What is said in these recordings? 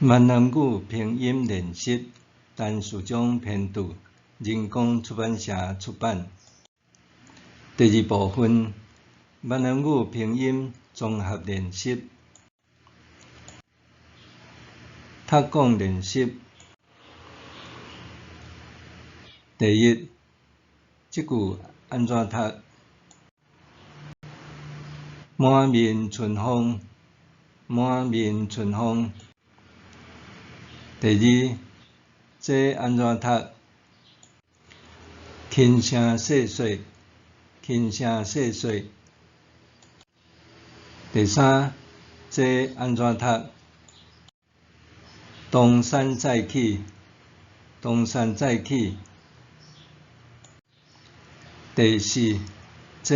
闽南語拼音練習，陳士章編著，人工出版社出版。第二部分，閩南語拼音綜合練習，讀講練習。第一，這句按怎讀？滿面春風，滿面春風。第二，這按怎讀？輕聲細說，輕聲細說。第三，這按怎讀？東山再起，東山再起。第四，這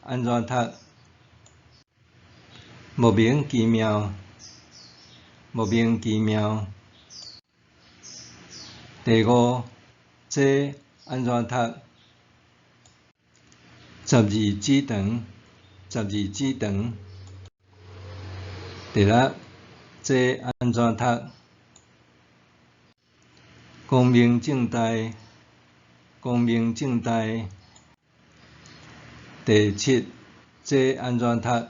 按怎讀？莫名其妙，莫名其妙。第五，這按怎讀？十二指腸，十二指腸。第六，這按怎讀？光明正大，光明正大。第七，這按怎讀？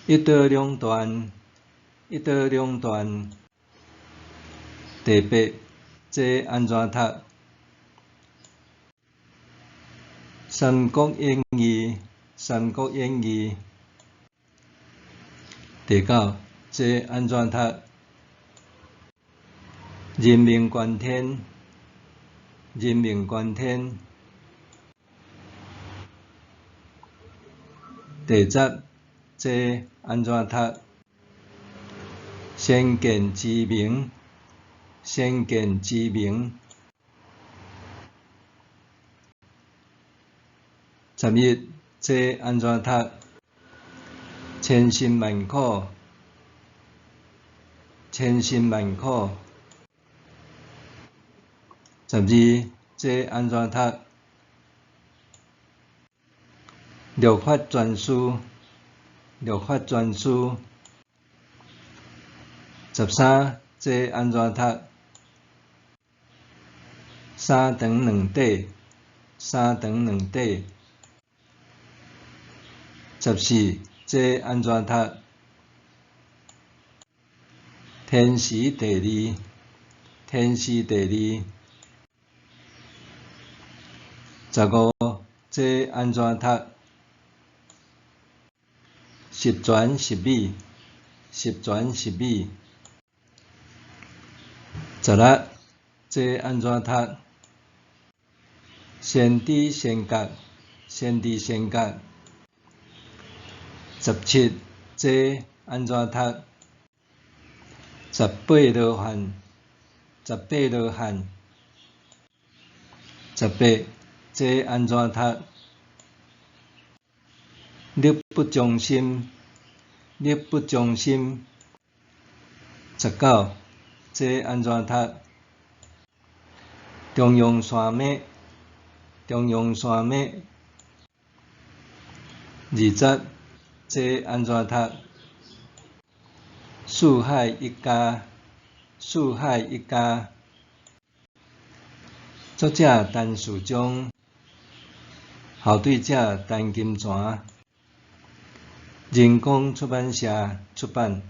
一刀兩斷，一刀兩斷。第八，這按怎讀？三國演義，三國演義。第九，這按怎讀？人命關天，人命關天。第十，這按怎讀？先見之明，先見之明。十一，這按怎讀？千辛萬苦，千辛萬苦。十二，這按怎讀？律法全書，律法全書。十三，這按怎讀？三長兩短，三長兩短。十四，這按怎讀？天時地利，天時地利。十五，這按怎讀？十全十美，十全十美。十六，這按怎讀？先知先覺，先知先覺。十七，這按怎讀？十八羅漢，十八羅漢。十八，這按怎讀？力不從心，力不從心。十九，這按怎讀？中央山脈，中央山脈。二十，這按怎讀？四海一家，四海一家。作者陳士章，校對者陳金泉，人工出版社出版。